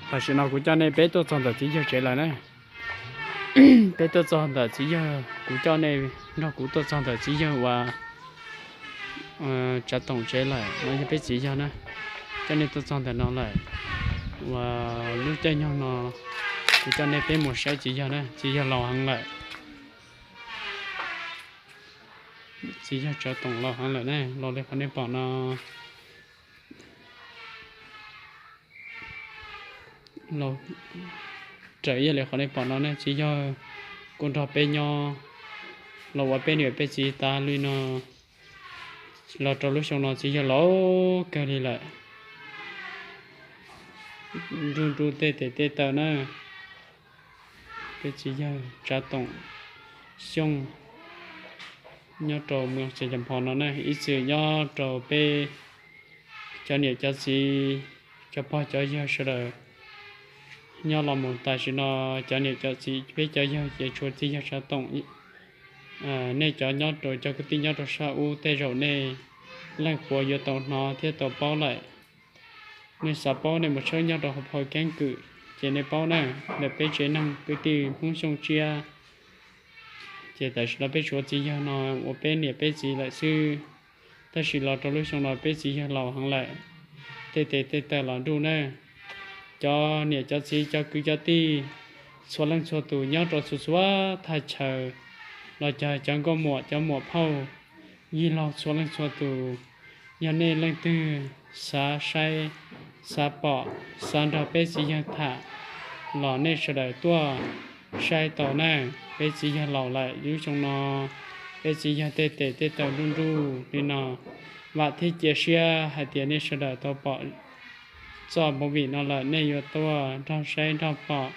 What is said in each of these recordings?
Tam sim no kuv coj nej peb tuaj txog ntawm txiv yawg tsev lawm na. Peb tuaj txog ntawm txiv yawg, kuv coj nej nrog kuv tuaj txog ntawm txiv yawg uas Tsav Toom tsev lawm no, yog peb txiv yawg na. Coj nej tuaj txog ntawm no lawm, uas lub caij nyoog no kuv coj nej peb mus saib txiv yawg na. Txiv yawg laus heev lawm, txiv yawg Tsav Toom laus heev lawm ne, laus li qhov nej pom no. Laus raws ib yam li qhov nej pom no ne, txiv yawg kuj nrog peb nyob los ua peb niam peb txiv tas li no los rau lub xyoo no txiv yawg laus kawg li lawm. Nruj nruj tej tes tej taw na. Peb txiv yawg Tsav Toom Xyooj nyob rau moos Xeev Khuam no na, ib txwm nyob rau peb cov niam cov txiv, cov pog cov yawg sawv daws nyob los mus tam sim no, cov niam cov txiv peb cov yawg ces tshuav txiv yawg Tsav Toom. Nej cov nyob rau cov kwv tij nyob rau sab ub tej zaum nej leej puav yuav tau hnov thiab tau paub lawm. Nej xav paub nej mus tshawb nyob rau hauv phau keeb kwm ces nej paub na. Ntawm peb tsev neeg kwv tij Hmoob Xyooj Tsiab ces tam sim no peb tshuav txiv yawg no ua peb niam peb txiv lawm xwb. Tab sis los rau lub xyoo no peb txiv yawg laus heev lawm, tej tes tej taw los nruj na. Cov niam cov txiv cov kwv cov tij txhua leej txhua tus nyob rau txhua txhua thaj chaw los cov, cov nkauj muam cov muam phauj yig laug txhua leej txhua tus, yog nej leej twg xav saib, xav pom, xav nrog peb txiv yawg tham los nej sawv daws tuaj saib tau na. Peb txiv yawg laus lawm, lub xyoo no peb txiv yawg tej tes tej taw nruj nruj li no. Vam thiab cia siab hais tias nej sawv daws tau pom txoj movie no lawm nej yuav tuaj nrog saib nrog pom.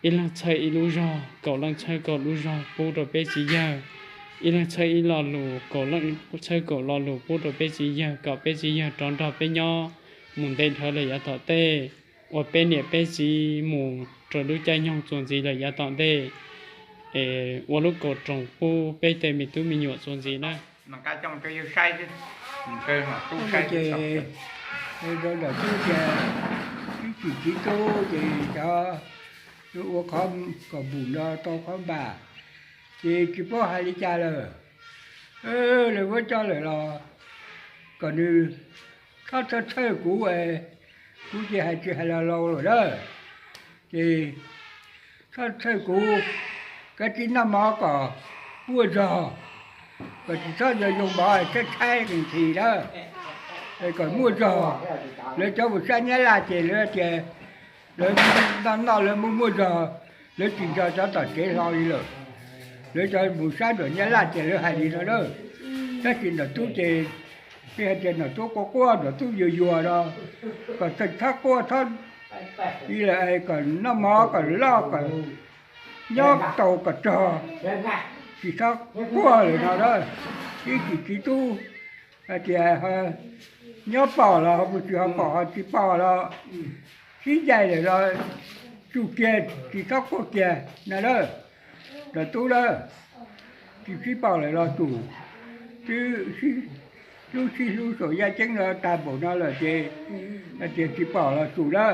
Ib leeg txhawb ib lub zog, kaum leej txhawb kaum lub zog pub rau peb txiv yawg. Ib leeg txhawb ib lo lus, kaum leej txhawb kaum lo lus pub rau peb txiv yawg kom peb txiv yawg rov nrog peb nyob mus ntev dhawv lawm yav tom ntej, ua peb niam peb txiv mus rau lub caij nyoog txuas ntxiv lawm yav tom ntej, es ua lub kaum roos pub peb tej me tub me nyuam txuas ntxiv na. Ces rau ntawm tub tias ib tsim txiv tub ces cov ua qhov kom npum no tau qhov npam, ces tsis paub hais li cas lawm. Lawv muab coj lawm los kom nws txhob txhawj txhawj kuv, kuv ces hais tsis hais los laus lawm na. Ces txhob txhawj kuv, kav tsij noj mov kom muaj zog, kom tsis txhob yog yoo mov tshaib tshaib ntshis na, kom muaj zog. Lawv cov mus saib Nyab Laj ces lawv tias lawv noj noj lawv muaj muaj zog, lawv tsis nco cov tom tsev hlo li lawm. Lawv cov mus saib nram Nyab Laj ces lawv hais li no na. Tab sis nram tub ces peb hais tias nram tub quaj quaj, nram tub yuag yuag no, kom txhob quaj txhob li lawm, kom noj mov kom loj kom nyob tau kom rog, tsis txhob quaj lawm no na. Ib tsim txiv tub hais tias nyob pom los ho mus tsis ho pom ho tsis pom los sib ncaim lawm los tsum kiag tsis txhob quaj kiag na lawm. Nram tub lawm, tsis sib pom lawm los tsum, twb hlub sib hlub saum yaj ceeb no tag npaum no lawm ces hais tias tsis pom los tsum na.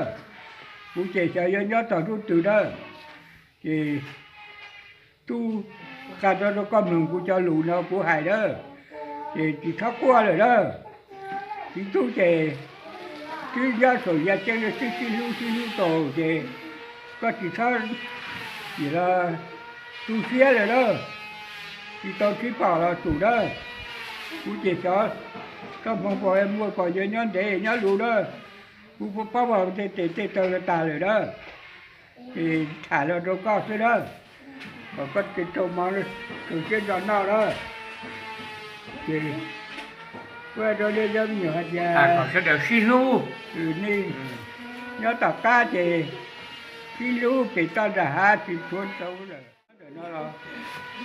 Kuv ces xyov yuav nyob txog hnub twg na. Ces tub qha rau rau koj mloog kuv cov lus no kuv hais na, ces tsis txhob quaj lawm na. Txiv tub ces twb nyob saum yaj ceeb no sib sib hlub sib hlub tau ces koj tsis txhob nim no tu siab lawm na, tsis tau sib pom los tsum na. Kuv ces xyov txoj hmoo pom muaj pom yuav nyob ntev nyob luv na, kuv paub paub tej tes tej taw los tas lawm na. Ces tham los rau koj xwb na, kom koj tsis tau mov rau siab ntso noj na. Ces kuv hais rau nej cov me nyuam hais tias sawv daws sib hlub, nej nyob tom qab ces sib hlub pem toj nram hav tsis tshuav tau lawm. Ntawm no los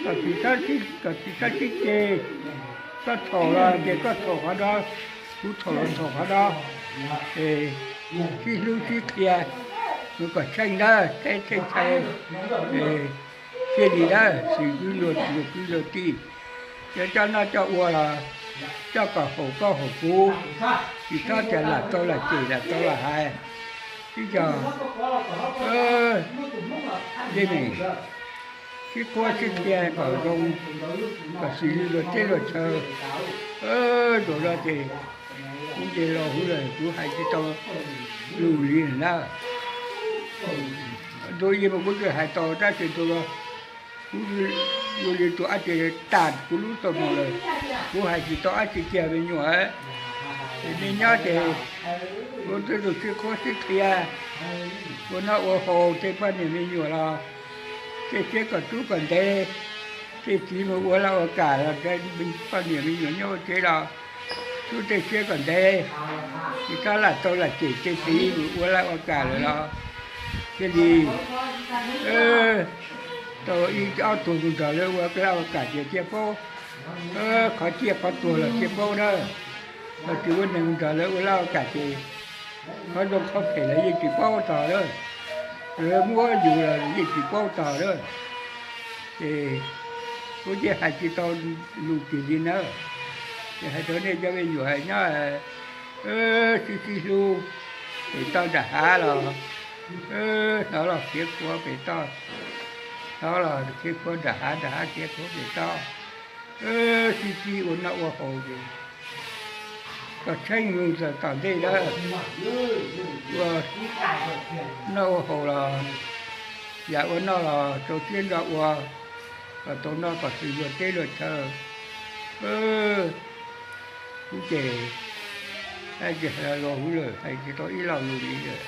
kom tsis txhob sib, kom tsis txhob sib ceg, koj txhaum los ces koj txhaum qhov no, kuv txhaum los txhaum qhov no, es sib hlub sib qhia, mus kom tsheej dawb tsheej tsheej tshai, es thiaj li dawb xwm kwv luag kwv luag tij. Cov coj noj coj ua los coj kom haum koj haum kuv, tsis txhob tias lam tau lam cem lam tau lam hais. Ib co, ej, sib qhuab sib qhia kom zoo, kom xws li luag teb luag chaw, tus no ces kuv nce los hauv lawm kuv hais tsis tau lus li na. Ntu ib mas kuv twb hais tau tab sis ntu no kuv ua li tus ab tsi tas kuv lub txoj hmoo lawm, kuv hais tsis tau ab tsi kiag me nyuam. Ces nej nyob ces ua tej tus sib qhuab sib qhia, ua noj ua haus tej poj niam me nyuam los tej siab kom tub kom ntev, tej txiv mus ua laj ua kam los poj niam me nyuam nyob ua tsev los tub tej siab kom ntev, tsis txhob lam tau lam cem tej txiv mus ua laj ua kam lawm los thiaj li tau ib ob tug mus nrog lawv ua laj ua kam ces thiaj paub, qhov ciaj qhov tuag los thiaj paub na. Ho tsis muaj neeg nrog lawv ua laj ua kam ces qhov zoo qhov phem los yeej tsis paub tog lawm, lawv muab yus los yeej tsis paub tog lawm. Ces kuv yeej hais tsis tau lus kiag li na. Ces hais rau nej cov me nyuam nyob sib sib hlub, pem toj nram hav los hnov los khiav khuav pem toj, hnov los khiav khuav nram hav, nram hav khiav khuav pem toj, sib sib ua noj ua haus ces kom tsheej lug tom ntej na. Ua noj ua haus los, yam ua noj los rau siab ntso ua, kom tau noj kom xws luag teb luag chaw. Kuv ces hais tsis tau hais lus li lawm.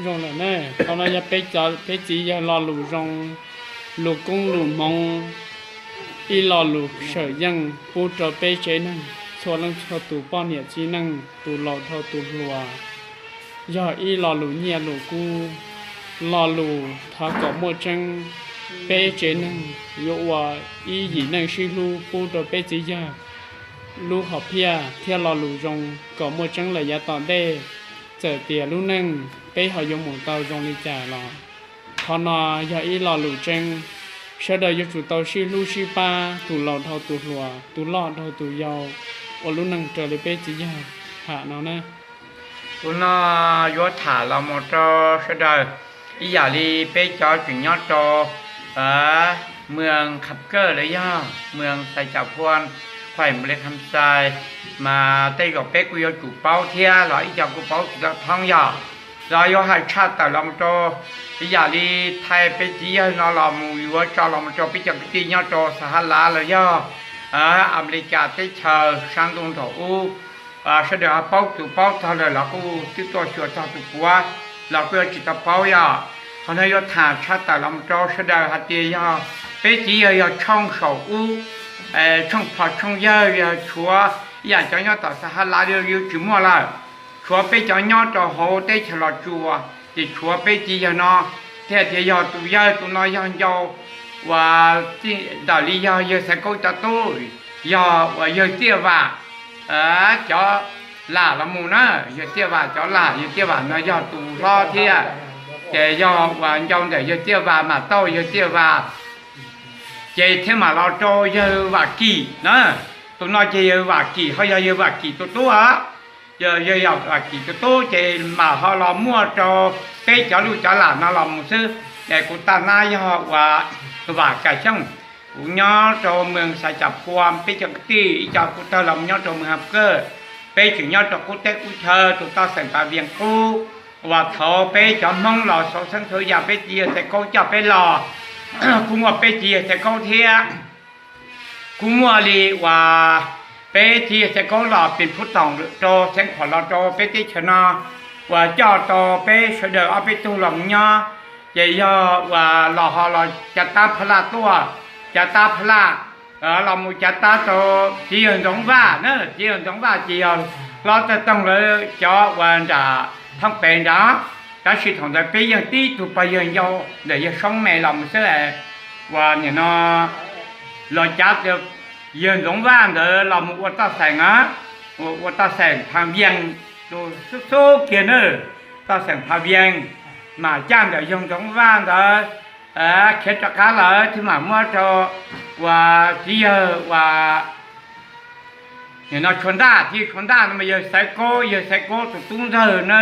Zoo lawm ne, qhov no yog peb txiv yawg lo lus zoo, lus koob lus hmoov, ib lo lus sawm yeej pub rau peb tsev neeg txhua leej txhua tus poj niam txiv neej, tus laus dhau tus hluas. Yog ib lo lus nyiaj lus kub, lo lus thov kom muaj tseeb, peb tsev neeg yuav ua ib yim neej sib hlub pub rau peb txiv yawg lub hom phiaj thiab lo lus zoo kom muaj tseeb lawm yav tom ntej. Txawm tias lub neej peb ho yuav mus tau zoo li cas los qhov no yog ib lo lus tseeb. Sawv daws yuav tsum tau sib hlub sib pab, tus laus dhau tus hluas, tus loj dhau tus yau, ua lub neej raws li peb txiv yawg tham no na. Tus no yuav tham los mus rau sawv daws, ib yam li peb cov tseem nyob rau mws Kham Kawj los yog mws Xais Cas Phuaj, Khais Npus Lis Kham Xais, mas tej zaum peb kuj yuav tsum paub thiab los ib co kuj paub tsis tau thoob yog, los yuav hais tshaj tawm los mus rau ib yam li thaij peb txiv yawg no los mus yuav tso los mus rau peb cov kwv tij nyob rau Xas Has Las los yog Amelikas teb chaws sab ntuj nraum ub. Sawv daws ho paub tus paub txog lawm los kuj twb tuaj xyuas txog tus puav los kuj yuav tsis tau paub yog. Qhov no yuav tham tshaj tawm los mus rau sawv daws hais tias yog peb txiv yawg yog tshooj saum ub, tshooj pog tshooj yawg yog tshuav ib yam cov nyob tom Xas Has Las yuav tsis muaj lawm. Tshuav peb cov nyob rau hauv teb chaws Los Tsuas ces tshuav peb txiv yawg no thiaj tias yog tus yawg tus no yog ncau uas ntawm li yog yawg Xaiv Kaub cov tub, yog uas yawg Txiaj Vam cov lam los mus na. Yawg Txiaj Vam cov lam, yawg Txiaj Vam no yog tus hlob thiab, ces yog uas ncau ntawm yawg Txiaj Vam mam tau yawg Txiaj Vam, ces thiaj mam los rau yawg Vam Kim na. Tus no ces yawg Vam Kim ho yog yawg Vam Kim tus tub os. Yog yawg Vam Kim tus tub ces mam ho los muaj rau peb cov luj cov lam no los mus xwb. Es kuv tab nab yog uas Vam Kam Xyooj, kuv nyob rau mws Xais Cas Phuaj, peb cov kwv tij ib co kuj tawg los nyob rau mws Kham Kawj. Peb tseem nyob rau qub teb qub chaw tus toj xeem Pas Vias qub, uas thaum peb cov Hmoob los xauv xeeb xauv yam peb txiv yawg Xaiv Kaub coj peb los, kuj muaj peb txiv yawg Xaiv Kaub thiab. Kuj muaj li uas peb txiv yawg Xaiv Kaub los pem Phub Toom rau Xeev Khuam los rau peb teb chaws no, uas coj tau peb sawv daws ob peb tug los mus nyob, ces yog uas los ho los cav tab Phab Laj tuaj, cav tab Phab Laj los mus cav tab rau txiv yawg Ntxoov Vaj na. Txiv yawg Ntxoov Vaj ces yog hlob Txawj Toog lawv cov uas nram Thoob Pem nrad. Tab sis thaum ntawd peb yeej tib tug pog yawg ncau ntawm yawg Soob me los mus xwb, uas nim no los cav yawg Ntxoov Vaj ntawd los mus ua toj xeem, ua toj xeem Phav Vias, tus xub xub kiag na, toj xeem Phav Vias, mas caj ntawm yawg Ntxoov Vaj ntawd khiav rov qab lawm thiaj mam muab rau uas txiv yawg uas Nim no Tshua Ntaj, tij Tshua Ntaj no mas yawg Xaiv Kaub, yawg Xaiv Kaub tus tub ntxawg na,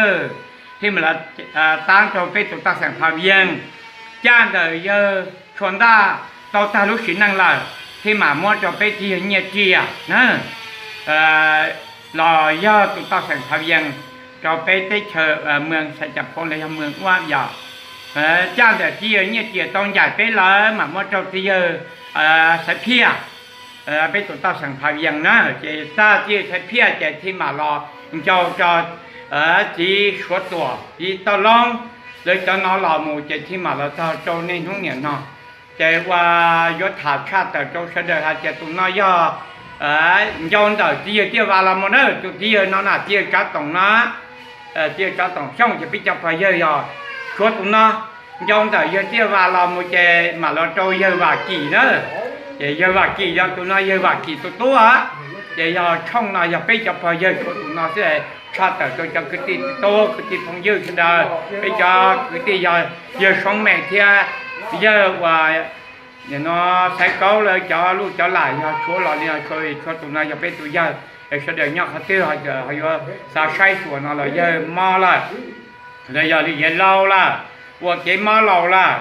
thiaj mam li taab rau peb tus toj xeem Phav Yees. Caj ntawm yawg Tshua Ntaj tau tag lub sim neej lawm thiaj mam muab rau peb txiv yawg Nyiaj Riam na, los yog tus toj xeem Phav Yees rau peb teb chaws Moos Xais Cas Phoo los yog Moos Uab yom. Caj ntawm txiv yawg Nyiaj Riam tau ncaim peb lawm mam muab rau txiv yawg Xaiv Phiaj, peb tus toj xeem Phav Yees na. Ces tag txiv yawg Xaiv Phiaj ces thiaj mam los ncau rau txiv Suav Tuam, txiv Toj Loob, lawv cov no los mus ces thiaj mam los txog rau niaj hnub niam no. Ces uas yuav tham tshaj tawm rau sawv daws hais tias tus no yog ncau ntawm txiv yawg Tiaj Vas los mus na, tus txiv yawg no na, txiv yawg Tsav Toom no, txiv yawg Tsav Toom Xyooj ces peb cov pog yawg yog tshuav tus no ncau ntawm yawg Tiaj Vas los mus ces mam los rau yawg Vam Kim na. Ces yawg Vam Kim yog tus no yawg Vam Kim tus tub, ces yog tshooj no yog peb cov pog yawg tshuav tus no xwb. Tshaj tawm rau cov kwv tij tub kwv tij phooj ywg sawv daws, peb cov kwv tij yog yawg Soob Meem thiab yawg uas no Xaiv Kaub lawv cov luj cov lam yog tshuav los li no, tshuav tus no yog peb tus yawg. Sawv daws nyob qhov twg ho yuav xav saib xyuas no los yawg mob lawm, los yog li yav laus lawm, ua kev mob laus lawm,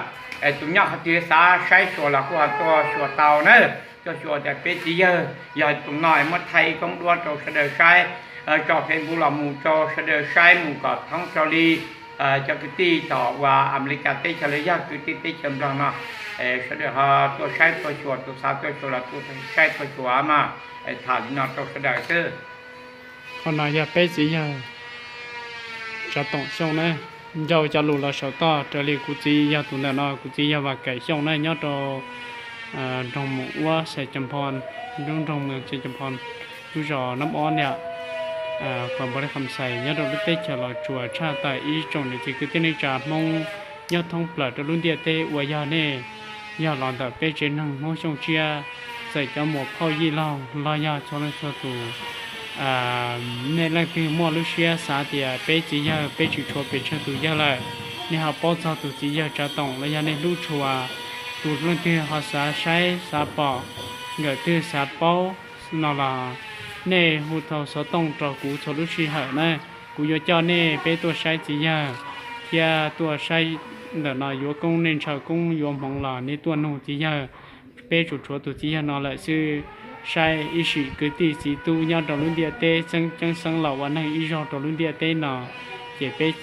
tus nyob qhov twg xav saib xyuas los kuj ho tuaj xyuas tau na. Tuaj xyuas tias peb txiv yawg yog tus no muab thaij ib koob duab rau sawv daws saib, tso Facebook los mus rau sawv daws saib mus kom thoob rau li cov kwv tij tom uas Amelikas teb chaws los yog kwv tij teb chaws Nplog no. Sawv daws ho tuaj saib tuaj xyuas, tus xav tuaj xyuas los tuaj saib tuaj xyuas mas. Tham li no rau sawv daws xwb. Qhov no yog peb txiv yawg Tsav Toom Xyooj na, ncau cov lus los saum toj raws li kuv txiv yawg tus ntawm no, kuv txiv yawg Vam Kaim Xyooj na, nyob rau nroog Moos Uab Xais Cas Phoo, lub nroog Moos Xais Cas Phoo, lub zos Nab Ob niam, kom npog li kham xais nyob rau lub teb chaws Los Tsuas. Tshaj tawm ib tsoom niam txiv kwv tij neej tsa Hmoob nyob thoob plaws rau lub ntiaj teb uas yog nej yog los ntawm peb tsev neeg Hmoob Xyooj Tsiab, txawm cov muam phauj yij laug los yog txhua leej txhua tus, nej leej twg muaj lub siab xav tias peb txiv yawg peb tseem tshuav pes tsawg tus yawg lawm, nej ho paub txog tus txiv yawg Tsav Toom los yog nej hlub tshua, tus leej twg ho xav saib xav pom, nkawm twg xav paub no los nej hu thau xov tooj rau kuv txhua lub sij hawm na. Kuv yuav coj nej peb tuaj saib txiv yawg thiab tuaj saib ntawm no yuav koob, nej ntshaw koob yuav hmoov los nej tuaj nug txiv yawg. Peb tsuas tshuav tus txiv yawg no lawm xwb. Saib ib sim kwv tij txiv tub nyob rau lub ntiaj teb, txeeb ceeb xeeb laus ua neeg ib zaug rau lub ntiaj teb no, ces peb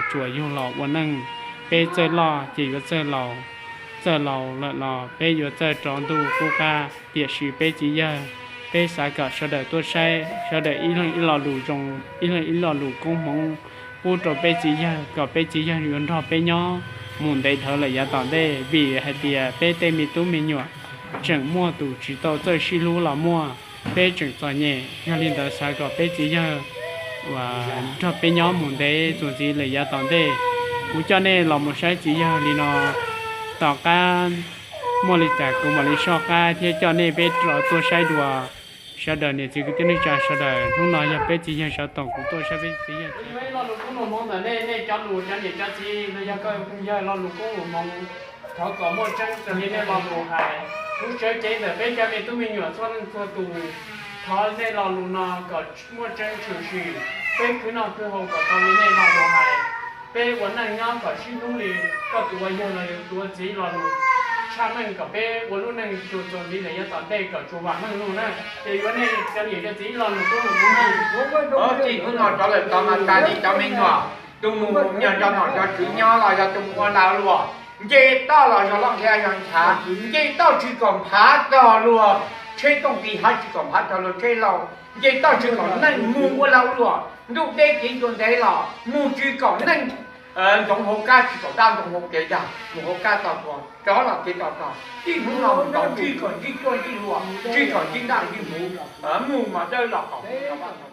tsuas yug los ua neeg. Peb txawj loj ces yuav txawj laus, txawj laus lawm los peb yuav txawj rov ntuj qub qab. Tiam sis peb txiv yawg, peb xav kom sawv daws tuaj saib, sawv daws ib leeg ib lo lus zoo, ib leeg ib lo lus koob hmoov pub rau peb txiv yawg, kom peb txiv yawg yuav nrog peb nyob mus ntev dhawv lawm yav tom ntej. Vim hais tias peb tej me tub me nyuam tseem muaj tus tsis tau txawj sib hlub los muaj, peb tseem txom nyem, yog li ntawd xav kom peb txiv yawg uas nrog peb nyob mus ntev txuas ntxiv lawm yav tom ntej. Kuv coj nej los mus saib txiv yawg li no, tom qab muaj li cas kuv mam li soj qab thiab coj nej peb rov tuaj saib dua. Sawv daws niam txiv kwv tij neej tsa sawv daws, hnub no yog peb txiv yawg Tsav Toom kuv tuaj saib peb txiv yawg. Ib lo lus koob lus hmoov ntawm nej, nej cov lus cov niam cov txiv los yog koj yawg lo lus koob lus hmoov, thov kom muaj tseeb raws li nej lo lus hais. Lub tshawb cev ntawm peb cov me tub me nyuam txhua leej txhua tus, thov nej lo lus no kom muaj tseeb tshwm sim, peb khwv noj khwv haus kom tau li nej lo lus hais. Peb ua neej nyob kom sib hlub li koj tus ua yawg los yog tus ua txiv lo lus, tshaj meej kom peb ua lub neej tsuas txuas ntxiv lawm yav tom ntej kom tsuas vam meej lug na. Ces yuav nej cov niam cov txiv ib lo lus koob lus hmoov. Txij hnub no rov lawm tod mas tas li cov me nyuam, tus mus nyuag nco nom nco tswv nyob los yog tus mus ua lau luam, nce toj los zog loj nqhia zog nchav, nce toj tsis kom nphav tog luag tsheb tooj ti, hav tsis kom nphav tog luag tsheb lauj, nce toj tsis kom neeg mus ua lau luam, ntuj deb kev ncua ntev los mus tsis kom neeg ntxoov hauv kab, tsis kom dab ntxoov hauv kev dag, mus hauv kab tog tuag, rov los kev tog tog. Txij hnub no mus tod tsis kom ntsib cuaj ntsib luam, tsis kom ntsib dab ntsib hmuv, mus mas dawb los kom